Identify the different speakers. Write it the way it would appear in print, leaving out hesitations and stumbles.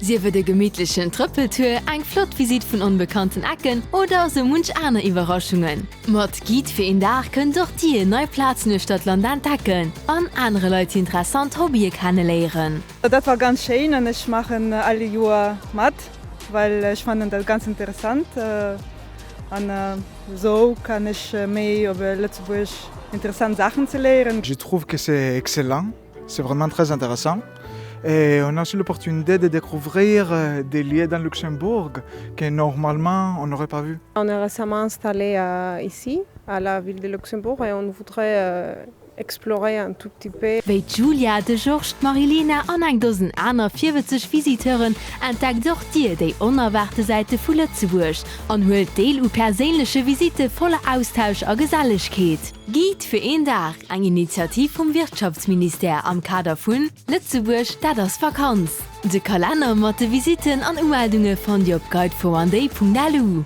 Speaker 1: Sief et e gemittlechen Trëppeltour, eng flott Visitt vun onbekannten Ecken oder sou munch aner Iwwerraschungen. Mat Guide fir een Dag kënnt och Dir nei Plazen uechter d'Land entdecken an anere Leit hir interessant Hobbye kenneléieren.
Speaker 2: Dat war ganz schéin an ech maachen all Joer mat, well ech fannen dat ganz interessant an esou kann ech méi op Lëtzebuerg interessant Saachen ze léieren.
Speaker 3: Je trouve que c'est excellent, c'est vraiment très intéressant et on a aussi l'opportunité de découvrir des lieux dans Luxembourg que normalement on n'aurait pas vu.
Speaker 4: On est récemment installé ici à la ville de Luxembourg et on voudrait explorer un tout petit peu.
Speaker 1: Wéi d'Julia, de Georges, d'Marilena an eng Dosen aner virwëtzeg Visiteuren entdeckt och Dir déi onerwaarte Säite vu Lëtzebuerg an huelt deel u perséinleche Visitte voller Austausch a Gesellegkeet. Guide fir een Dag, eng Initiativ vum Wirtschaftsministère am Kader vun Lëtzebuerg, dat ass Vakanz! De Kalenner mat de Visitten an Umeldunge fannt Dir op guideforonday.lu.